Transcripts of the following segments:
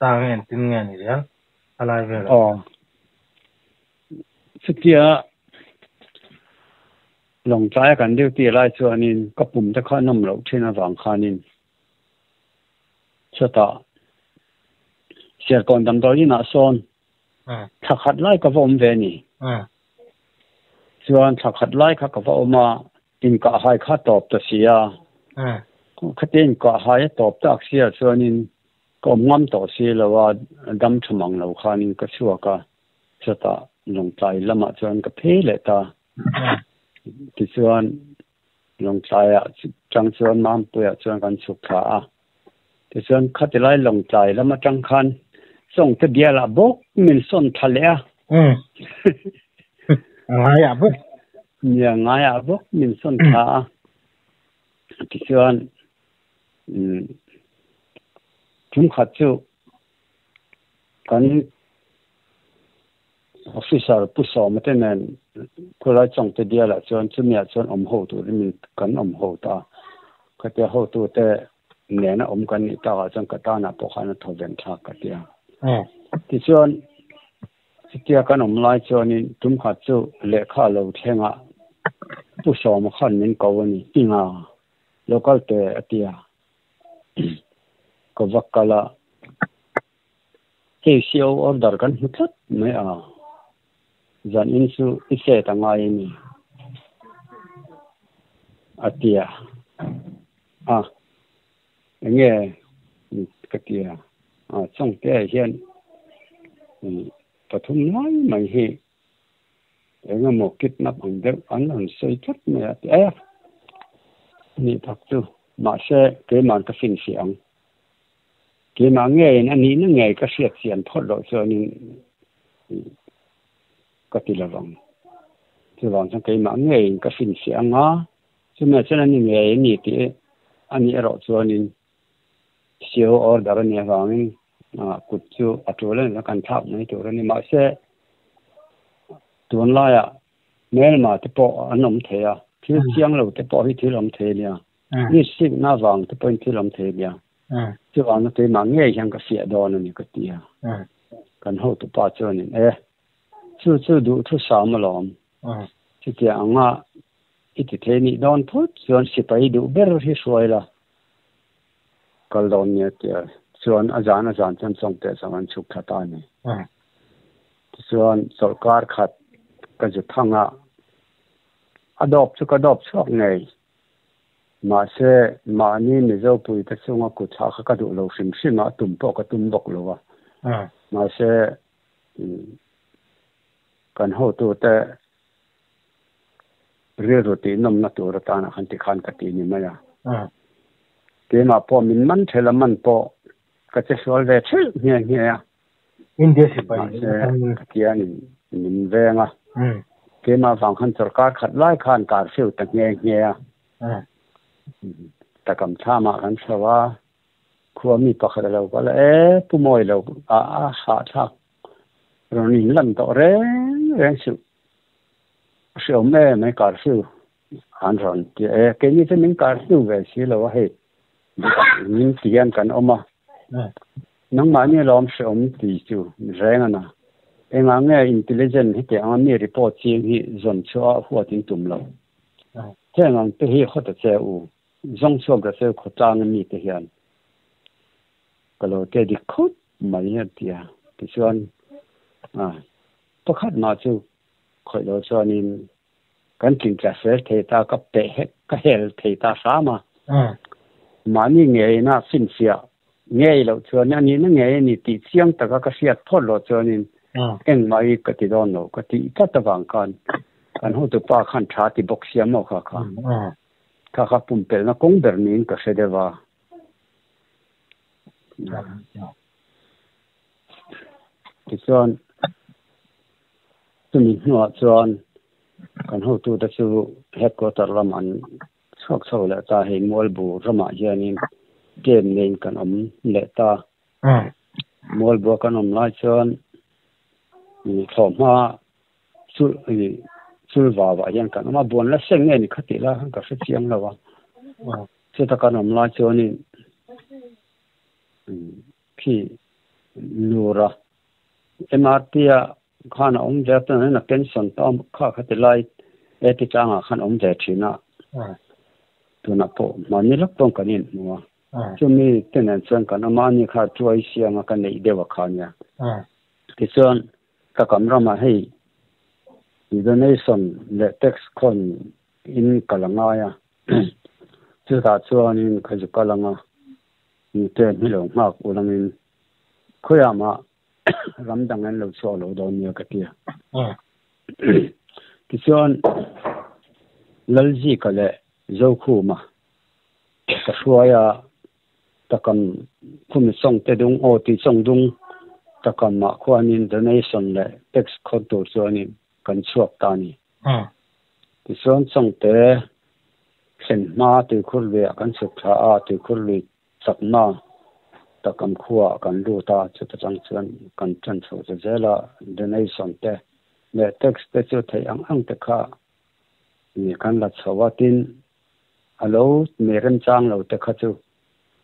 Ta nge engtin nge ni zel a lai vel ah. Aw. Chutia Lawngtlai a kan duty lai chuanin ka pum te kha nawm loh thin avang khanin chutah Serkawn damdawi inah sawn thla khat lai ka va awm ve a ni. Chuan thla khat lai kha ka va awm a, inkahhai kha a tawp ta si a. Khatia inkahhai a tawp tak sia chuanin ka awm ngam tawh si lo a, dam tha mang lo khanin ka chhuak a, chutah Lawngtlai lamah chuan ka phei leh ta. Tichuan Lawngtlaiah tang chuan Mampuiah chuan kan chhuk thla a. Tichuan khati lai Lawngtlai lam atang khan Chawngte bialah bawk min sawn thla leh a. A ngaiah bawk. Nia, ngaiah bawk min sawn thla a. Tichuan tumkhat chu kan Officer Pu Sawma te nen khulai Chawngte bialah chuan chumiah chuan awm ho turin min kan awm ho ta. Khatia hotute nena awm kan nih takah chuan ka tanah pawh khan a thaw ven thlak ka ti a. Tichuan chutia kan awm lai chuanin tumkhat chu lehkha lo thlengah Pu Sawma khan min ko a ni, Tinga lo kal teh a ti a. Ka va kal a. Hei CO order kan hmu tlat mai a, zan in chu i set a ngai a ni a ti a, a enge ka ti a, a chawngte ah hian pathum lai mai hi engemaw kidnap ang deuh an rawn sawi tlat mai a ti a, ni tak chu mahse keimah ka finfiah ang. Keimah ngeiin a nihna ngei ka hriat chian phawt loh chuanin ka ti lo vang. Chuvang chuan keimah ngeiin ka hrinfiah ang a, chumi ah chuan a ni ngei a ni tih a nih erawh chuanin CO order a nih avangin kut chu a tul a ni kan thlak mai tur a ni. Mahse, tunlaiah hmelma te pawh an awm thei a, thil chiang lo te pawh hi thil awm thei a nia. Ni sikna vang te pawhin thil awm thei nia. Chuvangna keimah ngei hian ka fiah dawn a ni ka ti a. Kan hotupa chuanin e, chu chu duhthu sam alawm. Chutiang anga i ti thei nih dawn phawt chuan sipai duh ber hi hruai la kal dawn nia ti a. Chuan a zan a zan chuan Chawngte chuan kan chhuk thla ta a ni. Tichuan chawlhkar khat ka zu thang a, a dawp chu ka dawp chhuak ngei. Mahse, mahni Mizo puite chunga kut thlah kha ka duh lo hrim hrim a, tum pawh ka tum bawk lo a. Mahse, kan hotute rilru tihnawmna tur atana khan tikhan ka ti ni mai a. Keimah pawh min man ṭhel a, man pawh ka che sual ve ṭhelh nghe nghe a. India sipai Mahse, Pathianin min veng a. Keimah vang khan sorkar khat lai khan kar hreu ta nghe nghe a. Takam thlamah kan chho a, khua mi pakhat a lo kal a, E, Pu Mawi lo a a hahthlak rawn inlan tawh reng reng suh. A hreawm em ai kar hreu an rawn ti a, E, keini chu min kar hreu ve si lo a hei, min ti hian kan awm a. Nangmahni alawm hreawm ti chu reng a na. Engah nge intelligent heti anga mi report ching hi zawn chhuah a huat in tum lo. Heng ang te hi khawta che u, zawng chhuak ta che u khawtlang a mite hian ka lo te dik khawp mai a ti a. Tichuan pakhat mah chu khawih lo chuanin Kan tlingtla fel thei ta, ka peh hek, ka hel thei ta hram a. Mahni ngeiin a finfiah ngei loh chuan a nihna ngei a ni tih chiang taka ka hriat phawt loh chuanin engmah hi ka ti dawn lo ka tih tlat avang khan kan hotupa khan tha ti bawk sia maw kha kha. Kha kha pumpelhna kawng ber niin ka hre deuh a. Tichuan chumi hnuah chuan kan hotute chu headquarter lam an chhuak chho leh ta, hei Mualbu ramah hianin camp neiin kan awm leh ta. Mualbua kan awm lai chuan thlawhhma chulvavah hian kan awm a, buan la seng nge ni kha tih lai khan ka hre chiang lo a. Chuta kan awm lai chuanin khi. Lura MRT ah khan a awm ve a, tunah hian a pension ta a, kha kha ti lai e ti changah khan a awm ve thin a, tunah pawh mahni lawk pawn kan inhmu a, chumi te nen chuan kan awm a, ani kha chuai sianga ka neih deuh a kha nia. Tichuan ka kam ramah hei donation leh tax khawn in kal a ngai a, chutah chuanin ka zu kal ang a, nute hmi lo nghak ulangin khawiah mah ram dang an lo chhuak lo dawn nia ka ti a. Tichuan Lalzika leh Zokhuma ka hruai a, takam khumi chawngte dung aw tih chawng dung takamah khuanin donation leh tax khawn tur chuanin kan chhuak ta a ni. Tichuan chawngte thlen hma tuikhur luiah kan chhuk thla a, tuikhur lui chakna takam khuaah kan lut a, chuta chang chuan kan ṭan chho ta zel a, donation te leh tax te chu theih ang ang te kha kan la chho a, tin a lo nei remchang lo te kha chu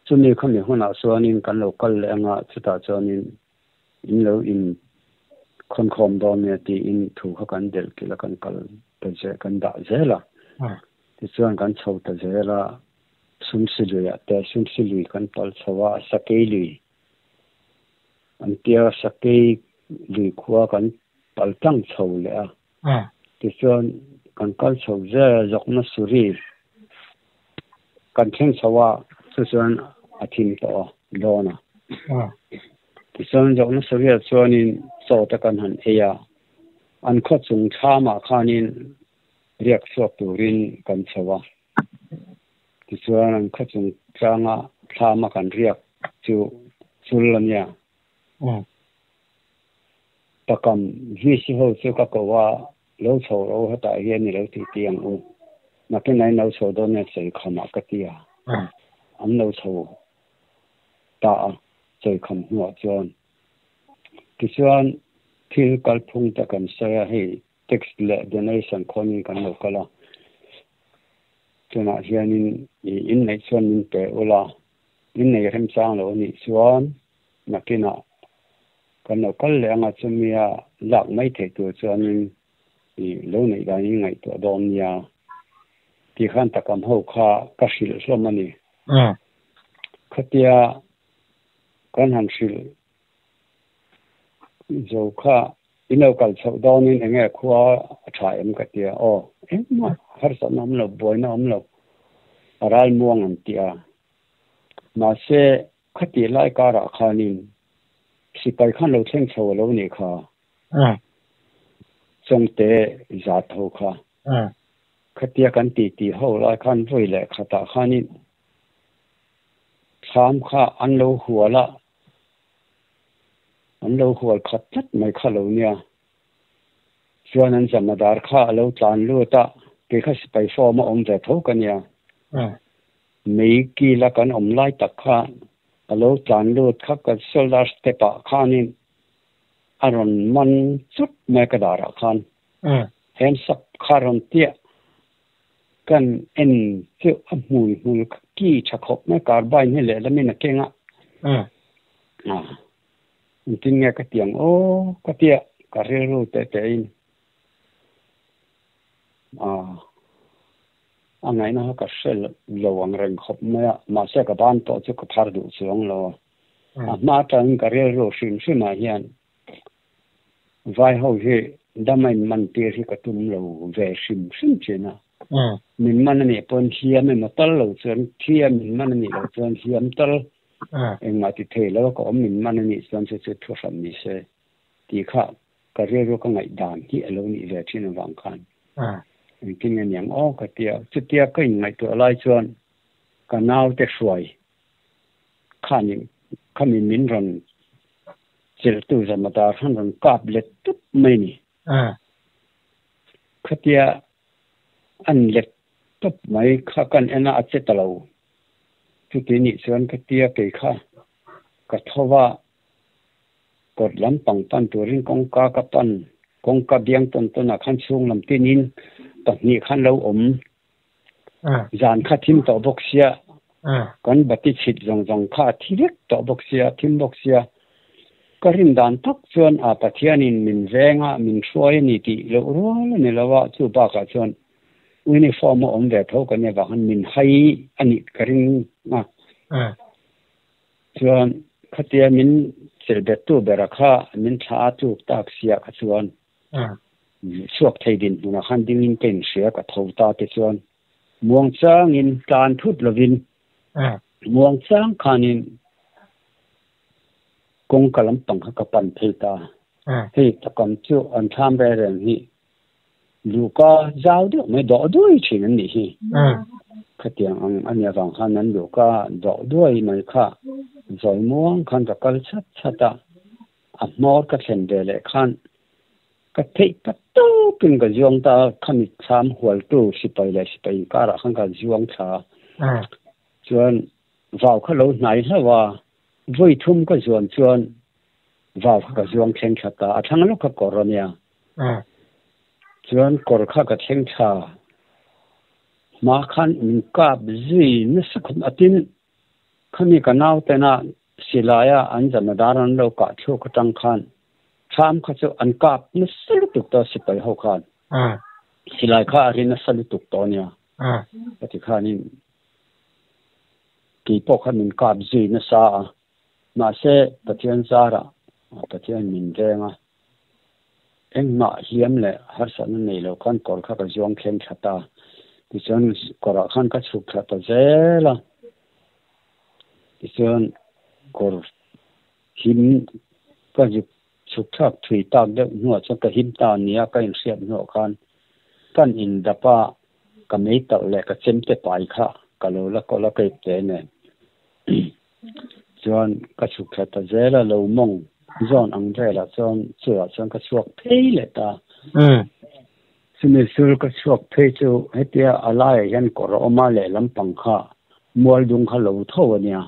chumi khami hunah chuanin kan lo kal leh anga chutah chuanin in lo in khawnkhawm dawn nia tiin thu kha kan delh kilh a kan kal ta zel kan dah zel a tichuan kan chho ta zel a Sumsi luiah te Sumsi lui kan pal chho a Sakei lui an tia Sakei lui khua kan pal tlang chho leh a Tichuan kan kal chho zel zawkna suri kan thleng chho a, chu chuan a thim tawh a, dawn a. Tichuan zawkna suriah chuanin chaw te kan han ei a, an khaw chung thlamah khanin riak chhuak turin kan chho a. Tichuan an khaw chung tlanga thlama kan riak chu chul a nia. Takam VC ho chu ka ko a, lo chho ro hetah hian i lo tih tih ang u. Nakin ai no chho dawn nge Chawikham ah ka ti a, an lo chho ta a Chawikham hnuah chuan. Tichuan thil kalphung te kan sawi a, hei tax leh donation khawnin kan lo kal a, tunah hianin i inneih chuan min pe ula, innei remchang lo anih chuan nakinah kan lo kal leh anga chumia lak mai theih tur chuanin i lo neih danin ngaihtuah dawn nia tih khan takam ho kha ka hrilh hlawm a ni. Khatia kan han hrilh zo kha in lo kal chhoh dawnin eng nge khua a tha em ka tia aw engmah harsatna awm lo buaina awm lo a ralmuang an ti a mahse Khatih lai karah khanin sipai khan lo thleng chho a lo nih kha. Chawngte zat ho kha. Khatia kan titi ho lai khan vawi leh khatah khanin thlam kha an lo hual a, an lo hual khat tlat mai kha lo nia. Chuan an zamadar kha a lo tlan lut a, kei kha sipai form a awm ve tho ka nia. Mei kila kan awm lai tak kha a lo tlan lut kha ka shoulder step ah khanin a rawn man chut mai ka darah khan hands up kha rawn tiah kan en chu a hmui hmul ki tha khawp mai carbine hi lehlamin a keng a engtin nge ka ti ang aw ka tia ka rilru teh teh in a ngaihna kha ka hre lo ang reng khawp mai a mahse ka ban tawh chu ka phar duh chuang lo a a hma atangin ka rilru hrim hrim ah hian vai ho hi dam a in man tir hi ka tum lo ve hrim hrim thin a min man anih pawn hliam emaw tal lo chuan thiam min man anih loh chuan hliam tal Engmah ti thei lo a ka awm min man a nih chuan chu chu thu hran ni se tih kha ka rilru ka ngaih dan hi a lo nih ve thin avang khan engtin nge niang aw ka ti a. Chutia ka inngaihtuah lai chuan ka naute hruai khanin khami min rawn chelhtu Zamadar khan rawn kap let tup mai ni. Khatia an let tup mai kha kan en a, a che ta lo. Chuti nih chuan ka tia kei kha ka tho va, kawt lampang pan turin kawngka ka pan, kawngka biang tawn tawnah khan chhung lam tinin pahnih khan lo awm. Zan kha thim tawh bawk sia, kan bati chhit zawng zawng kha a thi vek tawh bawk sia, thim bawk sia. Ka rin dan tak chuan a Pathianin min venga min hruai a ni tih loh rual a ni lo a, chu bakah chuan uniform a awm ve tho ka nia vang khan min hai a nih ka ring a. Chuan khatia min chelhbettu bera kha min thla a tluk tak sia kha chuan chhuak thei dinhmunah khan dingin ka inhria ka tho ta te chuan muangchangin tlan thut lovin muangchang khanin kawngka lampang kha ka pan phei ta. Hei takam chu an thlam reng reng hi luhka zau deuh mai dawh duai thin an nih hi. Khatiang ang a nih avang khan an luhka dawh duai mai kha zawi muang khan ka kal chhat chhat a, a hmawr ka thlen ve leh khan ka theih ta tawpin ka zuang ta a, khami thlam hualtu sipai leh sipai inkarah khan ka zuang thla a. Chuan vau kha lo hnai hlauh a, vawi thum ka zuan chuan vau kha ka zuang thleng thla ta, a thlang lawk kha kawr a nia. Chuan kawr kha ka thleng thla hma khan min kap zui nasa khawp a, tin khami ka nautena silaia an zanadar an lo kah thluk atang khan thlam kha chu an kap nasa lutuk ta sipai ho khan silai kha a ri nasa lutuk tawh a nia. Ka ti khanin kei pawh kha min kap zui nasa a, mahse Pathian zarah Pathian min veng a, engmah hliam leh harsatna nei lo khan kawr kha ka zuang thleng thla ta. Tichuan kawrah khan ka chhuk thla ta zel a, tichuan kawr him ka zuk chhuk thlak thui tak deuh hnuah chuan ka him ta nia ka inhriat hnuah khan kan indap a, ka mei talh leh ka chemte pai kha ka lo la kawlh a ka ipte nen chuan ka chhuk thla ta zel a, lo mawng zawn ang velah chuan chutah chuan ka chhuak phei leh ta. Chumi sul ka chhuak phei chu hetia a laiah hian kawr a awm a, lehlam pang kha mual dung kha lo tho a nia.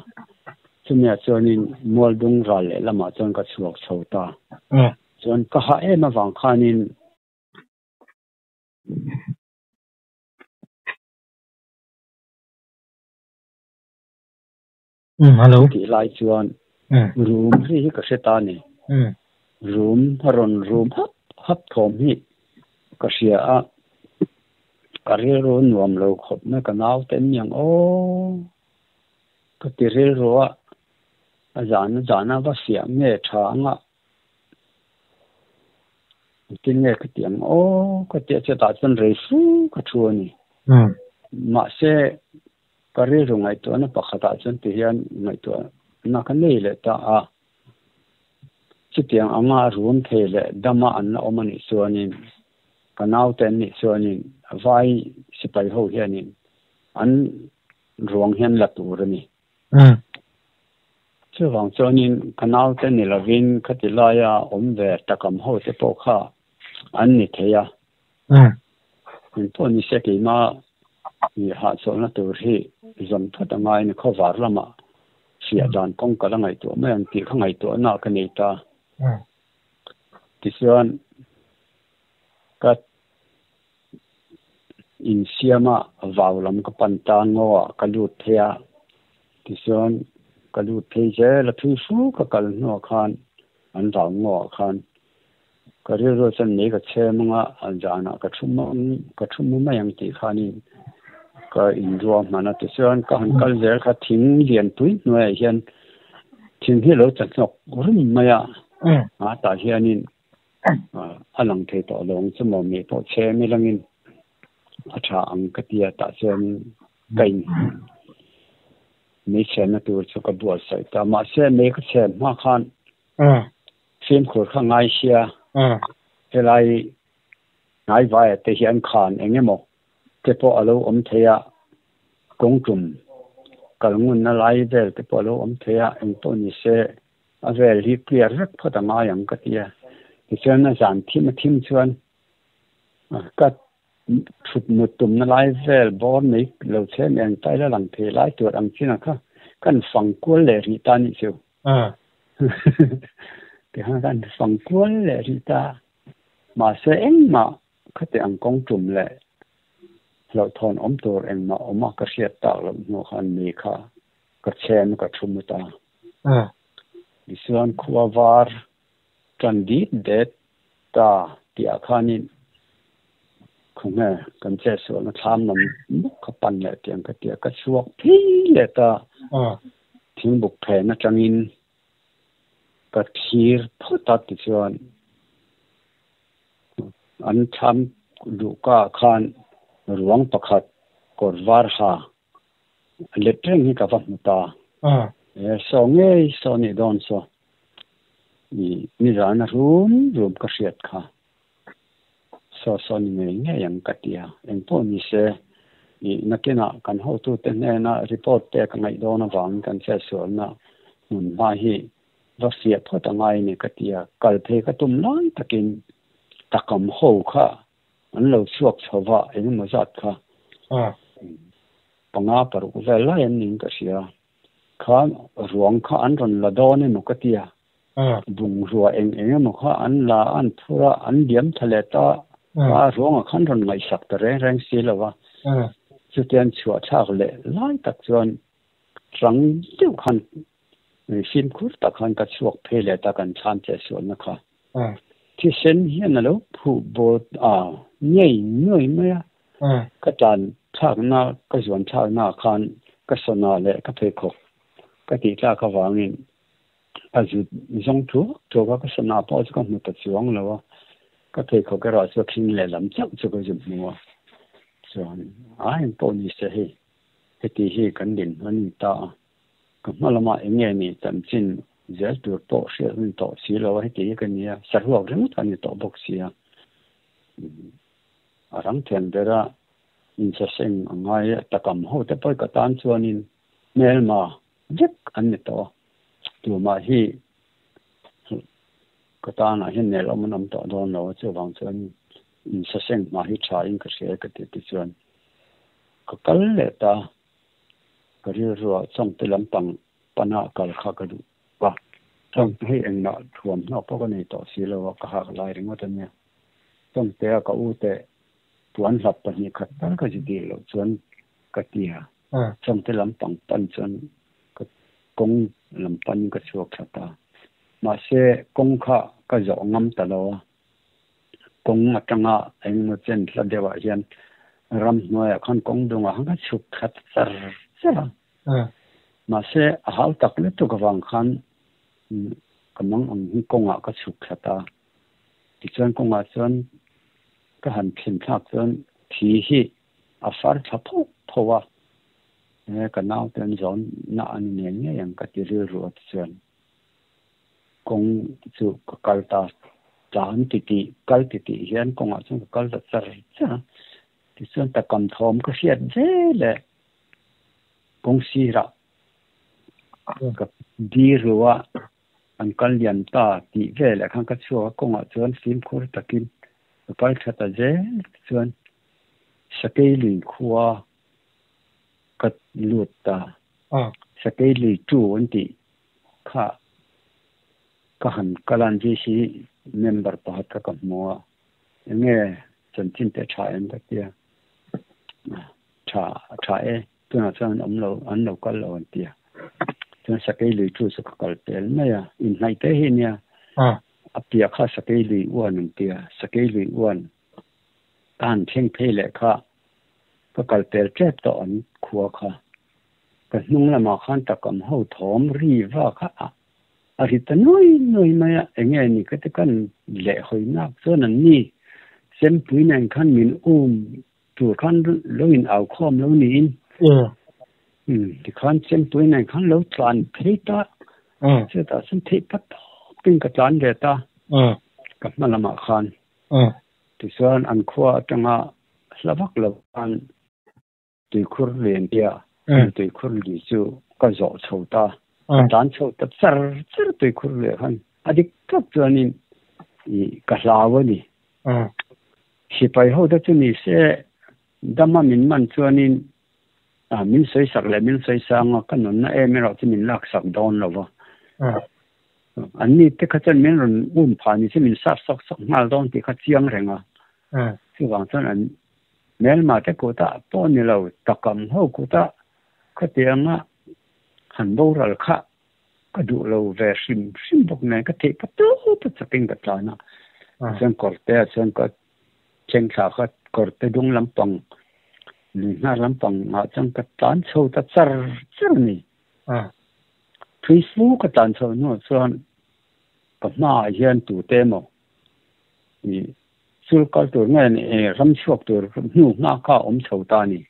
Chumiah chuanin mual dung ral lehlamah chuan ka chhuak chho ta. Chuan ka hah em avang khanin. Hello. Tih lai chuan room ri hi ka hre ta a ni. Room a rawn room hap hap thawm hi ka hria a, ka rilru nuam lo khawp mai ka naute an niang aw ka ti rilru a, a zan a zan a va fiah nge tha anga Engtin nge ka tih ang aw ka tih a chetah chuan rei fu ka thu a ni. Mahse ka rilru ngaihtuahna pakhatah chuan ti hian ngaihtuahna ka nei leh ta a. Chutiang anga rum thei leh dama an la awm a nih chuanin ka naute an nih chuanin vai sipai ho hianin an ruang hian la tur a ni. Chuvang chuanin ka naute ni lovin khati laia awm ve takam ho te pawh kha an ni thei a. Engpawh ni se keima i hahchawlhna tur hi zawm phawt a ngai a ni. Khawvar lamah fiah dan kawng ka la ngaihtuah mai ang tih kha ngaihtuahna ka nei ta. Tichuan ka Insiama vau lam ka pan ta ngaw ah ka lut phei a, tichuan ka lut phei zel a thui fu ka kal hnuah khan an vau ngaw ah khan ka rilru chuan mei ka chhem anga zanah ka thu ka thu mu mai ang tih khanin ka inruah hman a, tichuan ka han kal zel kha thing lianpui hnuaiah hian thing hi a lo chahnawk rum mai a, a tah hianin a lang thei tawh lo ang chu maw mei pawh chhe mai langin a tha ang ka ti a tah chuan ka in mei chhenna tur chu ka buatsaih ta mahse mei ka chhen hma khan fimkhur kha ngai sia helai hnai vaia te hian khan eng emaw te pawh a lo awm thei a kawng tum kal ngunna lai vel te pawh a lo awm thei a eng pawh ni se. A vel hi clear vek phawt a ngai ang ka ti a. Tichuan a zan thim a thim chuan ka thut mut tumna lai vel bawr mai lo chhe mai ang taila lang thei lai tur ang chin ang kha kan fang kual leh rih ta anih chu. Tikhan kan fang kual leh rih ta. Mahse engmah khati ang kawng tum leh hlauhthawn awm tur engmah awm a ka hriat tak loh hnu khan mi kha ka chhem ka thu mut a. Tichuan khua var tan dit det ta tihah khanin khawnge kan chetsualna thlam lam bawk kha pan leh tiang ka ti a, ka chhuak phei leh ta. Thingbuk phen atangin ka thlir phawt a tichuan an thlam luhka ah khan ruang pakhat kawr var ha let reng hi ka va hmu ta. E saw ngei saw nih dawn saw i nizana rum rum ka hriat kha saw saw ni ngei ngei ang ka ti a, engpawh ni se i nakinah kan hotute hnena report pek a ngaih dawn avangin kan chetsualna hmun hma hi va fiah phawt a ngai a ni ka ti a, kal phei ka tum lai takin takam ho kha an lo chhuak chho va, engemaw zat kha panga paruk vel lai an ning ka hria. Kha ruang kha an rawn la dawn emaw ka ti a, bungrua eng eng emaw kha an la a, an phur a, an liam tha leh ta a, ruangah khan rawn ngaihsak ta reng reng si lo va. Chutiang chhuah thlak leh lai tak chuan rang deuh khan fimkhur tak khan ka chhuak phei leh ta kan thlan che sualna kha. Thisen hian a lo phuh bawt a ngei nuai mai a, ka tlan thlakna ka zuan thlakna ah khan ka sawna leh ka pheikhawk ka tih tlak avangin a zut zawng thuak thuak a, ka sawna pawh chu ka hmu ta chuang lo a, ka pheikhawk erawh chu a khing lehlam chauh chu ka zu hmu a, chuan a engpawh ni se hei heti hi kan dinhmun a ni ta a. Ka hma lamah eng nge ni chanchin zel tur pawh hriat a ni tawh si lo a, heti hi ka nia, saruak ringawt a ni tawh bawk si a. A rang thiam bera insaseng a ngai a, takam ho te pawh ka tan chuanin hmelma vek an ni tawh a, tumah hi ka tanah hian nelawm an awm tawh dawn lo a, chuvang chuan insaseng hma hi tha in ka hria e ka ti tichuan ka kal leh ta. Ka rilruah chawngte lampang pana kal kha ka duh a, chawngte hei engmah thuamhnaw pawh ka nei tawh si lo a, ka hak lai ringawt a nia. Chawngtea ka ute puan hlap pahnih khat tal ka zi dil loh chuan ka ti a, chawngte lampang pan chuan ka kawng lam panin ka chhuak thla ta. Mahse kawng kha ka zawh ngam ta lo a, Kawng atanga engemaw chen hla deuhah hian ramhnuaiah khan kawng dungah khan ka chhuk khat char char a. Mahse a hau tak lutuk avang khan ka mang ang hi kawngah ka chhuk thla ta. Tichuan kawngah chuan ka han thlen thlak chuan thi hi a far thla pho pho a. Ka naute an zawn na a ni ngei ngei ang ka ti rilru a tichuan. Kawng chu ka kal ta tlan titih kal titih hian kawngah chuan ka kal ta char char a, tichuan takam thawm ka hriat zel e, kawng sirah ka dir ru a, an kal lian ta tih veleh khan ka chhuak a, kawngah chuan fimkhur takin ka kal tha ta zel tichuan Sakei lui khua ka lut ta, Sakei lui tu an tih Kha ka han kal a, VC member pakhat kha ka hmu a, enge chanchin te tha em ka ti a, tha tha e, tunah chuan an awm lo, an lo kal lo an ti a, chuan sakei lui chu chu ka kal pel mai a, inhnaih te hi nia, a piah kha sakei lui uan an ti a, sakei lui uan ka han thleng phei leh kha ka kal pel tep tawh an khua kha. Ka hnung lamah khan takam ho thawm ri va kha a a ri ta nuai nuai mai a, enge ni ka ti kan leh hawi nak chuan an ni Sempui nen khan min um tur khan lo in au khawm lo niin tikhan Sempui nen khan lo tlan phei ta chutah chuan theih pat tawpin ka tlan ve ta ka hma lamah khan tichuan an khua atanga hla vak lo khan Tuikhur lian tia tuikhur li chu ka zawh chho ta. Ka tan chho ta char char tuikhur leh khan a dik tak chuanin i ka hlau a ni. Sipai ho te chu ni se dama min man chuanin min sawi sak leh min sawi sang a, ka nunna em erawh chu min lak sak dawn lo va. An ni te kha chuan min rawn um phah ni se min sap sawk sawk nghal dawn tih kha chiang reng a. Chuvang chuan an Hmelma te kutah pawh ni lo, takam ho kutah khatianga han boral kha Ka duh lo ve hrim hrim bawk nen ka theih pa tawp a chakin ka tlan a. Chuan kawrte ah chuan ka thleng thla kha kawrte dung lampang lui hnar lampang ah chuan ka tlan chho ta char char a ni. Thui fu ka tlan chho hnuah chuan ka hmaah hian tute emaw ih chul kal tur nge ni ram chhuak tur hnu hma kha a awm chho ta a ni.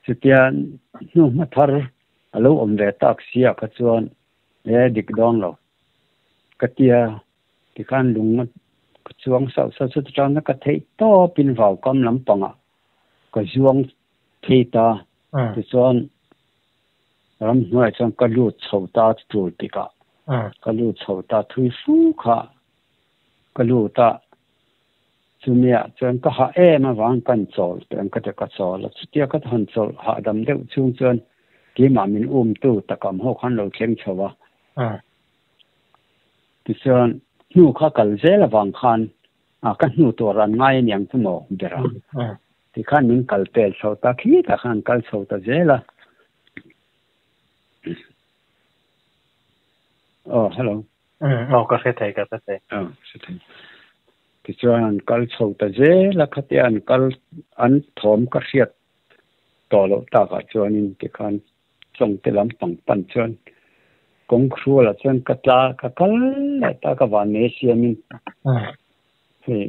Chutia hnu hma thar a lo awm ve tak sia kha chuan e dik dawn lo ka tia tikhan lung ka chuang sauh sauh chu chutana ka theih tawpin vau kam lampangah ka zuang thei ta tichuan ramhnuaiah chuan ka lut chho ta tul tikah ka lut chho ta thui fu kha ka lut a. Chumiah chuan ka hah em avang kan chawl teh ang ka ti ka chawl a, chutia ka han chawlh hahdam deuh chhung chuan keimah min umtu takam ho khan lo thleng chho a. Tichuan hnu kha kal zel avang khan ka hnu tur an ngai aniang chu maw ber a. Tikhan min kal pel chho ta khitah khan an kal chho ta zel a. Aw hello. Aw ka hre thei ka hre thei. Aw hre thei. Tichuan an kal chho ta zel a khatia an kal an thawm ka hriat tawh loh takah chuanin tikhan chawngte lampang pan chuan kawng hrualah chuan ka tla ka kal leh ta ka van nei siamin hei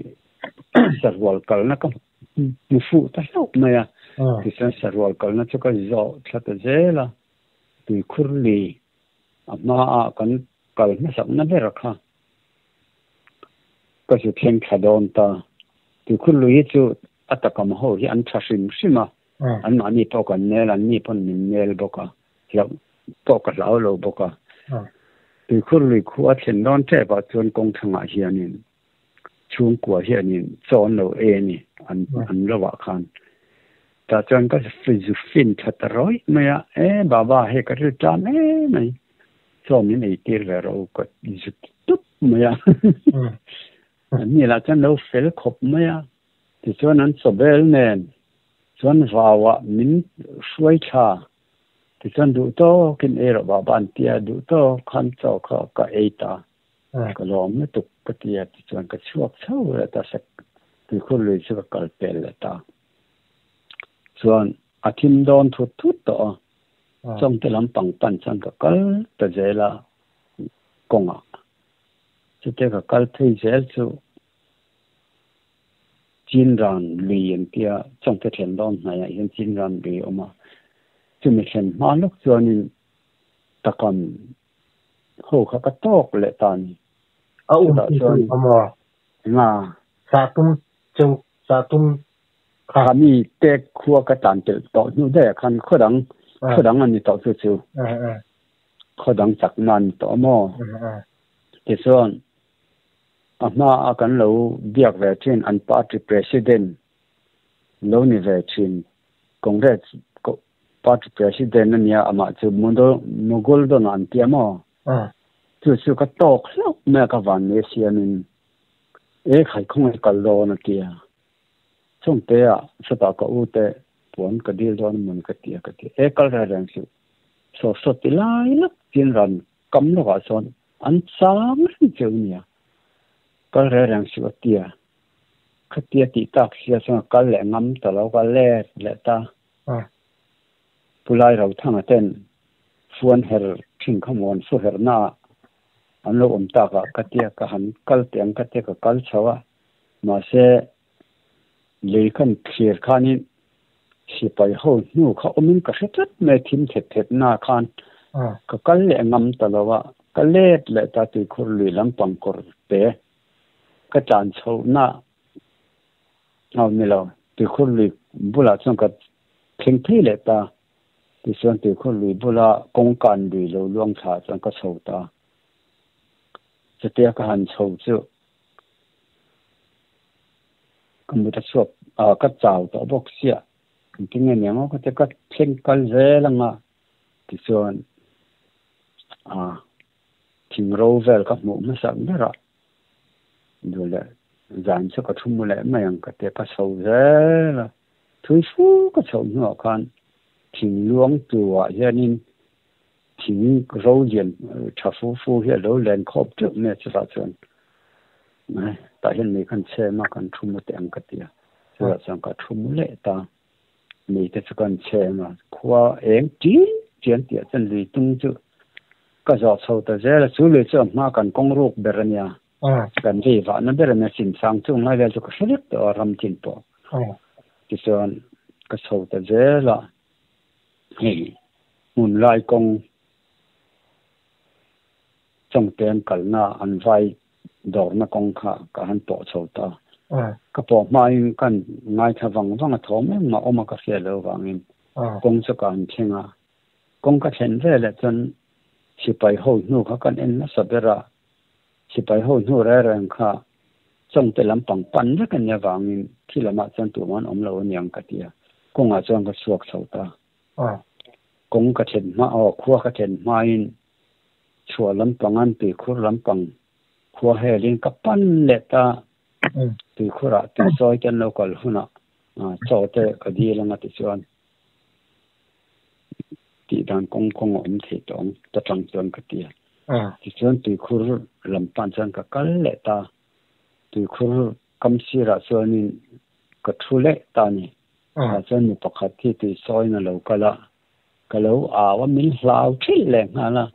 sarual kalna ka hmu fuh ta hlauh mai a tichuan sarual kalna chu ka zawh thla ta zel a tuikhur lui A hmaah kan kal hmasakna ber kha ka zu thleng thla dawn ta. Tuikhur lui hi chu a takam ho hi an tha hrim hrim a, anmahni pawh kan nel, anni pawn min nel bawk a, hlauh pawh ka hlau lo bawk a. Tuikhur lui khu a thlen dawn tep ah chuan kawng thlangah hianin chhungkua hianin chaw an lo ei a ni, an lo ah khan. Tah chuan ka zu fin tha ta rawih mai a, E Baba, hei ka ril tan em mai, chaw min ei tir ve rawh u ka zu ti tup mai a. An ni lah chuan lo fel khawp mai a, tichuan an chaw bel nen chuan vauah min hruai thla, tichuan duh tawkin ei rawh Baba an ti a, duh tawk khan chaw kha ka ei ta. Ka lawm lutuk ka ti a, tichuan ka chhuak chho leh ta sek, tuikhur lui chu ka kal pel leh ta. Chuan a thim dawn thut thut tawh a, chawngte lampang pan chuan ka kal ta zel a kawngah. Chutia ka kal phei zel chu Chinran lui an tia chawngte thlen dawn hnaiah hian Chinran lui a awm a, chumi thlen hma lawk chuanin takam Ho kha ka tawk leh ta ni. A um Chutah ti chuan chu amaw? Enga? Sah tum cheu sah tum kha. Kha mi te khua ka tan telh tawh hnu daih ah khan khaw dang khaw dang a ni tawh chu chu. Khaw dang chakna a ni tawh amaw? Tichuan a hma a kan lo biak ve thin an party president lo ni ve thin Congress Party President a nia amah chu Mughal dawn an tia maw? Chu chu ka tawk hlauh mai a ka van nei siamin e khai khawngaih kal dawn a tia. Chawngte ah chutah ka u te puan ka dil dawn a mawn ka tia ka ti e kal reng reng suh saw saw ti lai lak tin ran kam lawkah sawn an chang reng cheu nia kal reng reng suh a tia. Khatia tih tak sia chuan a kal leh ngam ta lo ka let leh ta. Pu Lai Rothanga ten fuan her thin kha mawn fu herna ah an lo awm tak ah ka tia ka han kal teh ang ka tia ka kal chho a mahse lei khan thlir khanin sipai ho hnu kha awmin ka hre tlat mai thim thet thet na khan ka kal leh ngam ta lo a ka let leh ta tuikhur lui lampang kawr te ka tlan chho na Au ni lo, tuikhur lui bulah chuan ka thleng phei leh ta. Tichuan tuikhur lui bula kawngkan lui lo luang thla chuan ka chho ta. Chutia ka han chho chu ka mut a chhuak a, ka chau tawh bawk chiah. Engtin nge niang aw ka tia ka thleng kal zel ang a. Tichuan thing ro vel ka hmuh hmasak ber a. Duh leh zan chu ka thu mu leh mai ang ka tia ka chho zel a, thui fu ka chhoh hnuah khan thing luang tuah hianin Thing ro lian tha fu fu hi a lo len khawp teuh mai a chutah chuan tah hian mei khan chhem a kan thu mu teh ang ka ti a chutah chuan ka thu mu leh ta mei te chu kan chhem a khua eng ṭin ṭian tih ah chuan lui tung chu ka zawh chho ta zel a chu lui chu a hma kan kawng ruk ber a nia kan vei vahna ber a nia Chinsang chung lai vel chu ka hre vek tawh a ram chin pawh tichuan ka chho ta zel a hei hmun lai kawng chawngte an kalna an vai dawrna kawng kha ka han pawh chho ta. Ka pawh hmain ka ngaithla vang vang a thawm engmah awm a ka hriat loh vangin kawng chu ka han thleng a. Kawng ka thlen veleh chuan sipai ho hnu kha kan en nasa ber a, sipai ho hnu reng reng kha chawngte lampang pan vek a nia vangin thi lamah chuan tumah an awm lo aniang ka ti a, kawngah chuan ka chhuak chho ta. Kawng ka thlen hma aw khua ka thlen hmain chhuah lampang an tuikhur lampang khua helin ka pan leh ta tuikhurah tuisawi te an lo kal hunah chaw te ka dil anga tichuan tih dan kawng kawng a awm theih tawh ang ta tang chuan ka ti a. Tichuan tuikhur lam pan chuan ka kal leh ta tuikhur kam sirah chuanin ka thu leh ta a ni. Tah chuan mi pakhat hi tui sawiin a lo kal a, ka lo au a, min hlau thelh leh nghal a.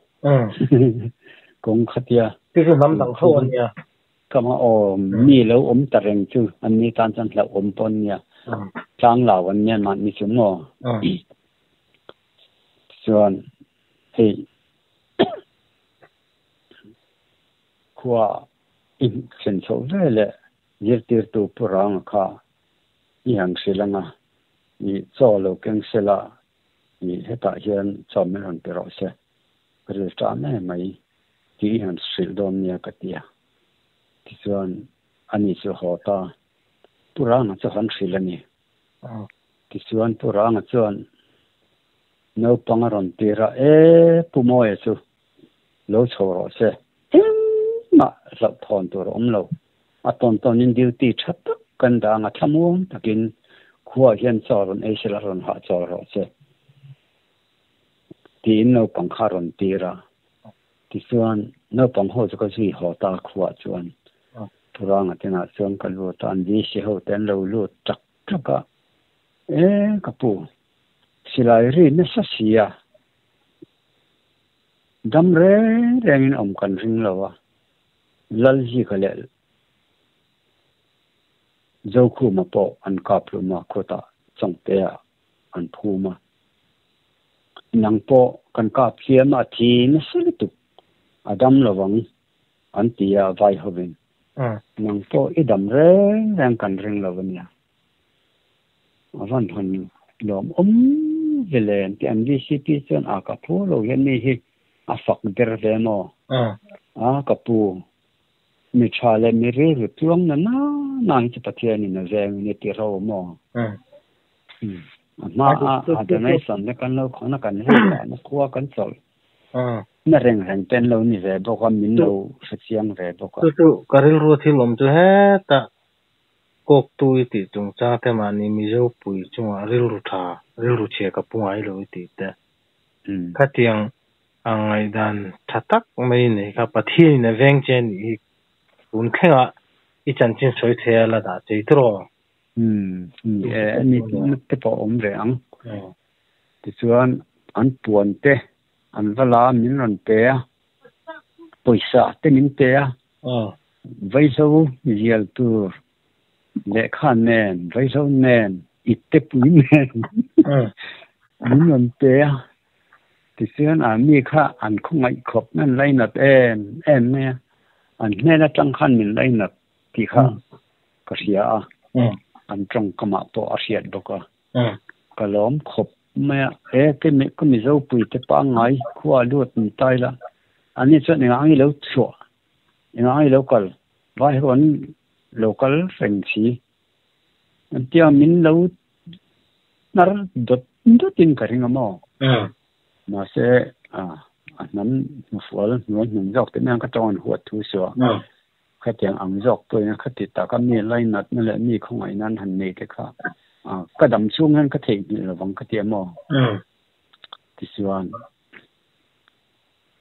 Kawng khatia. Chu chu hnam dang tho a nia. Ka ma aw, mi lo awm ta reng chu an ni tan chuan hlauhawm pawh an nia. Tlang lo an nia mahni chu maw. Tichuan hei khua i thlen chhoh veleh zirtirtu Pu Ranga kha I han hrilh anga, i chaw lo keng sela, i hetah hian chaw min rawn pe rawh se, ka ril ṭah mai mai tih i han hrilh dawn nia ka ti a. Tichuan ani chu haw ta, Pu Ranga chu han hrilh a ni. Tichuan Pu Ranga chuan naupang a rawn tir a, E Pu Mawia chu lo chho rawh se, engmah hlauhthawn tur a awm lo. A tawn tawnin duty tha tak kan dah ang a, thlamuang takin khuaah hian chaw rawn ei sela rawn hahchawl rawh che tiin naupang kha a rawn tir a. Tichuan naupang ho chu ka zui haw ta a khuaah chuan Thuranga tenah chuan ka lut a, an VC ho te an lo lut ṭak ṭak a, E ka pu, silai ri nasa si a, dam reng rengin awm kan ring lo a, Lalzika leh Zokhuma pawh an kap hlum a, khawtah Chawngtea an phum a. Nang pawh kan kap hliam a, thi nasa lutuk, a dam lo ang an ti a vai hovin. Nang pawh i dam reng reng kan ring lo a nia. A van han lawmawm ve le an ti. An VCP chuan a ka phu lo hian mi hi a fak ber ve maw? A ka pu, mi tha leh mi rilru tluang na na na hi chu Pathianin a veng a ni ti ro maw? A hma a a donation te kan lo khawn a kan rilru ah na khua kan chawlh na reng reng te an lo ni ve bawk a, min lo hrechiang ve bawk a. Chu chu ka rilru thil awm chu hetah Kawktu i tih chungchang te mahni Mizo pui chungah rilru tha, rilru chhia ka pu ngai lo i tih te. Khatiang ang ngaihdan tha tak mai nei kha Pathianin a veng che anih hi tun thlengah i chanchin sawi thei a la dah chei tawh. Ni e, ani te pawh awm ve ang. Tichuan an puan te an va la a min rawn pe a, pawisa te min pe a. Vaihlo zial tur lehkha nen, vaihlo nen, itte pui nen min rawn pe a. Tichuan army kha an khawngaih khawp mai, an lainat em em mai a. An hmel atang khan min lainat tih kha ka hria a, an tawngkamah pawh a hriat bawk a. Ka lawm khawp mai a, e ka Mizo puite pangngai khua lut ni ta ila, ani chuan engah nge lo chhuah Engah nge lo kal? Vai ho an lo kal reng si. An tia min lo hnar dawt dawtin ka ring a maw? Mahse a hnam hnufual hnuai hnung zawk te mai ka tawng an huat thu suah. Khatiang ang zawk pawhin a khati taka mi lainatna leh mi khawngaihna an han nei te kha ka dam chhung hian ka theihnghilh lovang ka ti a maw? Tichuan.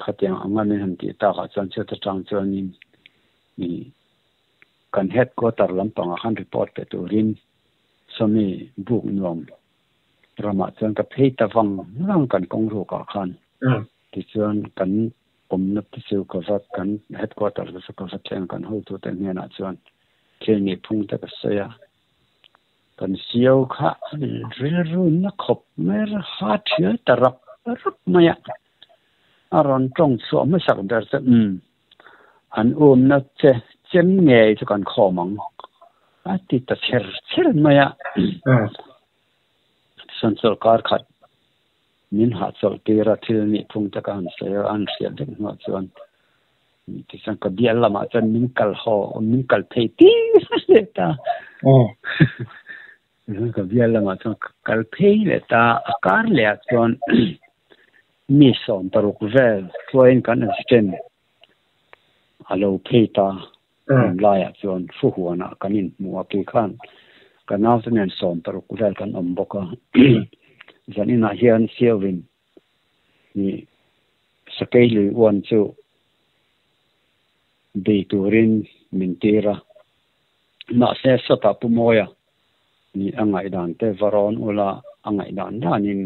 Khatiang anga min han tih takah chuan chhuat atang chuanin ih kan headquarter lampangah khan report pe turin sawmi buk nuam ramah chuan ka phei ta vang vang kan kawng rukah khan. Tichuan kan awmna te chu ka va kan headquarter te chu ka va thleng kan hotute hnenah chuan thil nih phung te ka sawi a. Kan siau kha rilru na khawp mai ha thial ta rap rap mai a. A rawn tawng chhuah hmasak ber chu umm an umna che chem ngei chu kan khawm ang a ti ta chher chher mai a. Tichuan chawlhkar khat min hahchawlh tir a thil nih phung te ka han sawi a, a han hriat vek hnuah chuan tichuan ka bial lamah chuan min kal haw min kal phei tir leh ta. Ka bial lamah chuan ka kal phei leh ta a kar leh ah chuan mi 60 vel hruaiin kan assistant a lo phei ta hun laiah chuan fu huanah kan inhmu a kei khan ka naute nen 60 vel kan awm bawk a zan inah hian siauin ih sakei lui uan chu bei turin min tir a mahse sawtah Pu Mawia nih a ngaihdan te va rawn ula a ngaihdan danin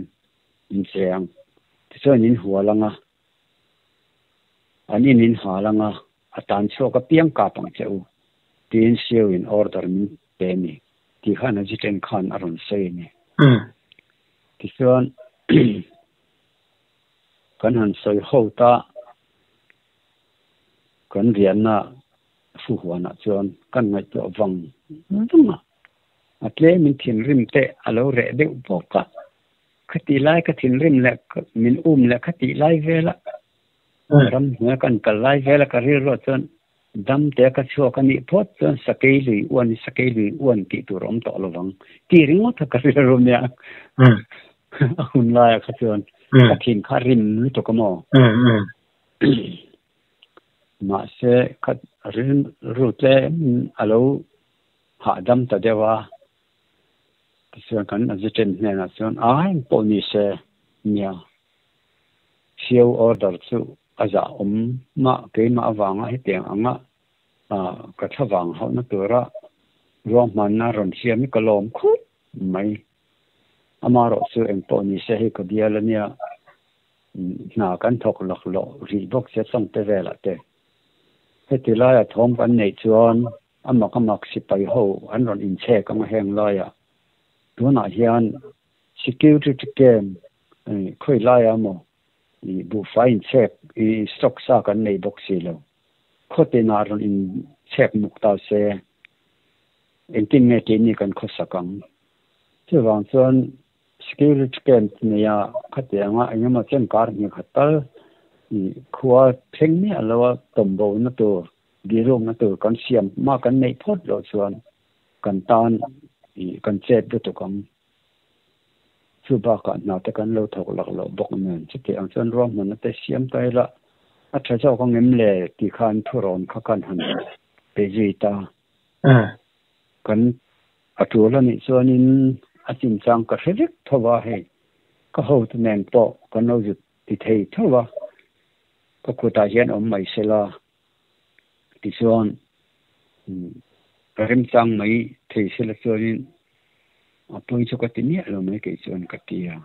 in cheng tichuan in hual anga an in in hal anga a tan chhuak apiang kap ang che u tiin siau in order min pe a ni tih khan a ziten khan a rawn sawi a ni. Tichuan kan han sawi ho ta kan riahna fu huanah chuan kan ngaihtuah vang vang a, a tlemin thinrim te a lo reh deuh bawk a, khatih lai ka thinrim leh min um leh khatih lai vela ramhnuai kan kal lai vela ka rilruah chuan dam te ka chhuak a nih phawt chuan sakei lui uan hi sakei lui uan tih tur a awm tawh lovang tih ringawt a ka rilru nia a hun laiah kha chuan ka thin kha rim lutuk a maw. Mahse kha rilru tlem a lo hahdam ta deuh a, tichuan kan assistant hnenah chuan a engpawh ni se nia siau order chu a zah awm mah keimah avanga hetiang anga ka thlavang hauhna tura ruahmanna rawn siam hi ka lawm khawp mai. Amaherawh chu engpawh ni se hei ka bial a nia. Hna kan thawk lak loh rih bawk sia chawngte velah te. Heti laia thawm kan neih chuan a mak a mak sipai ho an rawn inchhek ang a heng laiah. Tunah hian security camp khawi laiah maw buhfai inchhek i stock sa kan nei bawk si lo. Khawtinah rawn inchhek muk ta se engtin nge keini kan khawsak ang. Chuvang chuan Security camp nia khatianga engemaw chen kar hnih khat tal ih khua thleng miah lo a tawm bo na tur bihrukna tur kan siam hma kan neih phawt loh chuan kan tan ih kan chet lutuk ang. Chu bakah hna te kan lo thawk lak loh bawk nen chuti ang chuan ruahmanna te siam ta ila a tha zawk ang em le tih khan thurawn kha kan han pe zui ta. Kan A tul a nih chuanin a chinchang ka hre vek tho a, hei ka hotu nen pawh kan lo zut ti thei tho a, ka kutah hian awm mai sela tichuan ka remchang mai thei sela chuanin a pawi chu ka ti miah lo mai kei chuan ka ti a.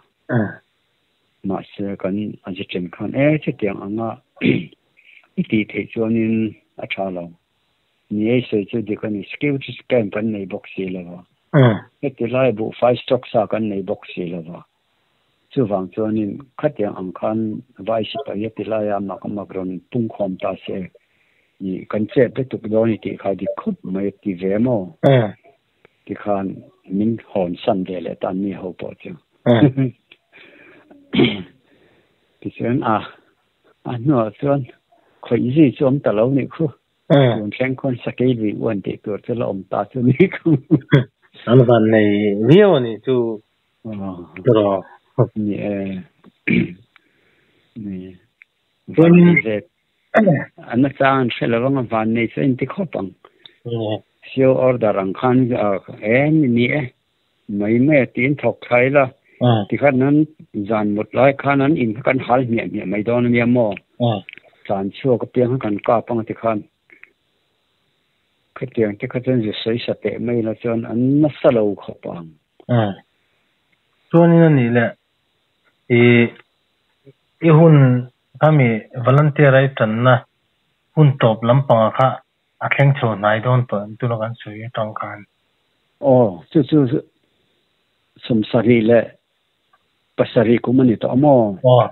Mahse kan a zi chen khan e chutiang anga i tih theih chuanin a tha lo. Ni ei sawi chu dik a ni. Security scam kan nei bawk si lo va. Heti lai buhfai stock sa kan nei bawk si lo va. Chuvang chuanin khatiang ang khan vai sipai a ti laia mak mak rawn pungkhawm ta se i kan chet lutuk dawn i tih kha dik khawp mai a ti ve maw? Tikhan min hawn san ve leh ta mi ho pawh chu. Tichuan a a hnuah chuan khawih zui chu awm ta lo nih khu. Tun thleng khawn sakei lui uan tih tur chu la awm ta chu ni khu. An van nei viau a nih chu. Tiraw. Ni e. Ni. Van nei ve. An nachang an hre lo anga van nei chu a inti khawp ang. Sio order ang khan e ni e. Mai mai a tiin thawk thla ila. Ti khan nan zan mut lai khan an in kan hal hmiah hmiah mai dawn ania maw? Tlan chhuak apiang kha kan kap anga ti khan khatiang te kha chuan zu sawi sa teh mai la chuan an nasa lo khawp ang. Chuanin a nih leh i i hun khami volunteer a i tanna hun tawp lampanga kha a thleng chho hnai dawn tawh em tuna kan sawi atang khan? Aw, chu chu 77 kum a ni tawh a maw? Aw.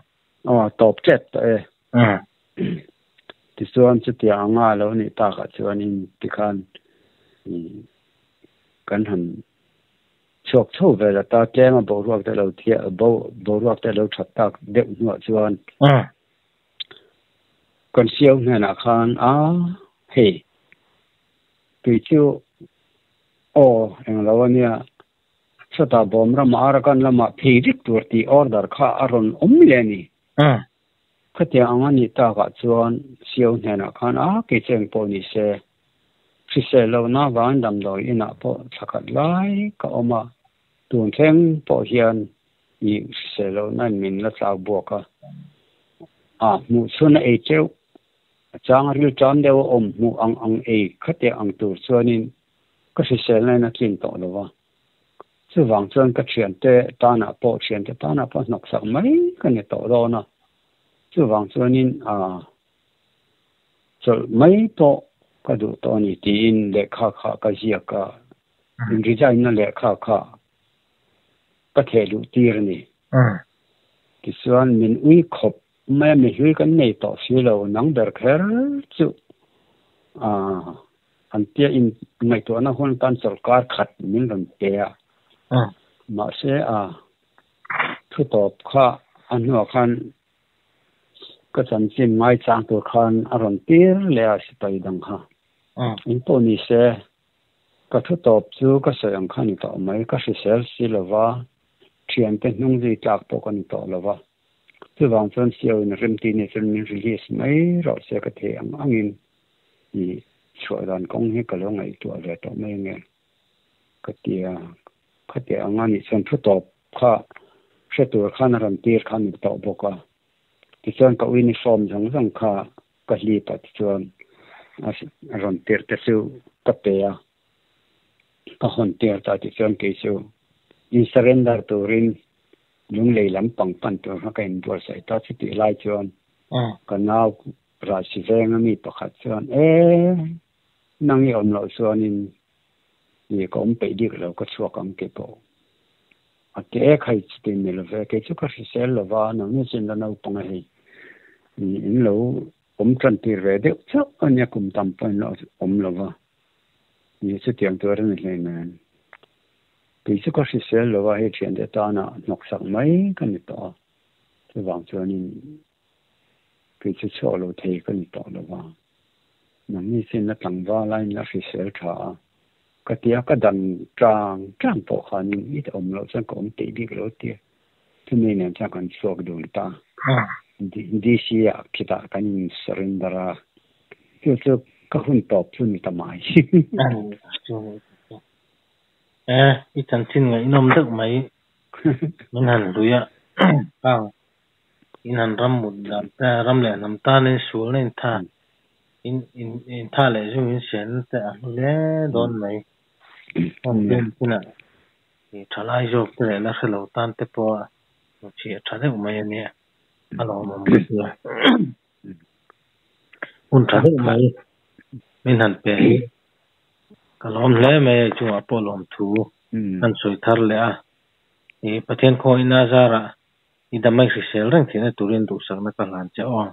Aw, tawp tep tawh e. Tichuan chutiang anga lo nih takah chuanin tikhan kan han chhuak chho vel a ta, tlema boruak te lo thiah boruak te lo that tak deuh hnuah chuan kan siau hnenah khan a hei tui chu aw englo ania chutah bawm ramah Arakan lamah phei vek tur tih order kha a rawn awm leh a ni. Khatiang ang a nih takah chuan siau hnenah khan a kei chu eng pawh ni se hrisel lohna avangin damdawi inah pawh thla khat lai ka awm a, tun thleng pawh hian i hrisel lohna in min la tlak buak a, a hmuh chhun a ei teuh a chang a ril tan deuh a awm hmuh ang ang ei khatiang ang tur chuanin ka hriselna in a tlin tawh lo va. Chuvang chuan ka thiante tanah pawh thiante tanah pawh hnawksak mai ka ni tawh dawn a. Chuvang chuanin aa chawlh mai pawh ka duh tawh a ni tiin lehkha kha ka ziak a, in resign na lehkha kha ka theh luh tir a ni. Tichuan min ui khawp mai a, mi hlui kan nei tawh si lo, nang ber kher chu aa An tia in ngaihtuahna hun tan sawrkar khat min rawn pe a. Mahse a thu tawp kha a hnuah khan ka chanchin ngaichang tur khan a rawn tir leh a sipai dang kha. Eng pawh ni se ka thu tawp chu ka sawi ang kha ni tawh mai. Ka hrisel si lova, thiante hnung zui tlak pawh ka ni tawh lova. Chuvang chuan siau in remti ni chuan min release mai rawh se ka thei ang angin I chhuah dan kawng hi ka lo ngaihtuah ve tawh mai nge ka ti a, khati ang a nih chuan thu tawp kha hre tur khan a rawn tir kha a ni tawh bawk a, tichuan ka uniform zawng zawng kha ka hlip a tichuan a rawn tir te chu ka pe a, ka hawn tir ta tichuan kei chu in surrender turin lunglei lampang pan tur kha ka inbuatsaih ta chutih lai chuan ka nau Rasi venga mi pakhat chuan, E, nang i awm loh chuanin i ka awm peih bik lo, ka chhuak ang kei pawh. A ti e, khai chutin ni lo ve, kei chu ka hrisel lo va, nang ni chuan la naupang a hei, in lo awm tan tir ve deuh chauh a nia, kum tam pawh in lo awm lo va, ni chutiang tur a ni hleinem. Kei chu ka hrisel lo va, hei thiante tana hnawksak mai ka ni tawh a, chuvang chuanin Kei chu chhuak lo thei ka ni tawh lo va, nangni chin la tlangval a in la hrisel tha a, ka tia ka dan tang tang pawh khanin i awm loh chuan ka awm teih bik lo tia chumi nen chuan kan chhuak dun ta. DC ah khitah kan in surrender a, chu chu ka hun tawp chu ni ta mai. E, i chanchin ngaihnawm deuh mai min han hlui a, kang In han ram mut dan te, ram leh hnam tan in sualna in tha, in in in tha leh zung in sianna te a hlu hle dawn mai. Heng film chinah i thalai zawk te leh la hrelo tan te pawh a chhiah tha deuh mai a nia, a lawmawm ka tia. Hun tha deuh mai min han pe hi ka lawm hle mai a, i chungah pawh lawmthu kan sawi thar leh a. I Pathian khawngaihna zarah I damai hrisel reng theihna turin duhsakna ka hlan che aw.